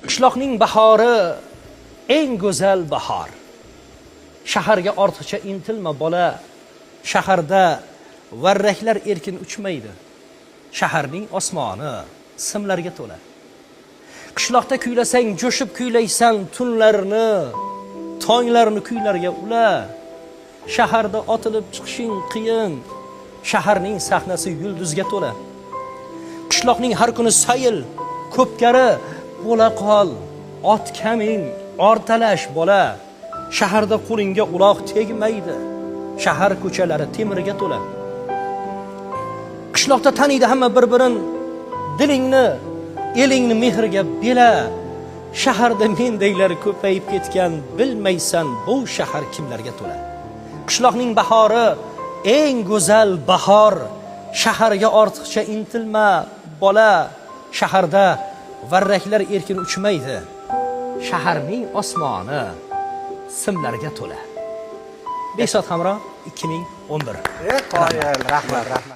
Qishloqning bahori eng go'zal bahor. Shaharga ortiqcha intilma, bola. Shaharda varraklar erkin uchmaydi. Shaharning osmoni simlarga to'la. Qishloqda kuylasang, jo'shib kuylaysan tunlarni, tonglarni kuylarga ula. Shaharda otilib chiqishing qiyin. Shaharning sahnasi yulduzga to'la. Qishloqning har kuni sayil, ko'pkari, bo'la qol, ot kamin, ortalash, bola. Shaharda qo'lingga uloq tegmaydi. Shahar ko'chalari temirga to'la. Qishloqda taniydi hamma bir-birin, dilingni, elingni mehrga bela. Shaharda mendaylar ko'payib ketgan, bilmaysan bu shahar kimlarga to'la. Qishloqning bahori eng go'zal bahor. Shaharga ortiqcha intilma, bola. Shaharda varraklar erkin uchmaydi. Shaharning osmoni simlarga to'la. Behzod Hamro, 2011. Qoyil, rahmat, rahmat.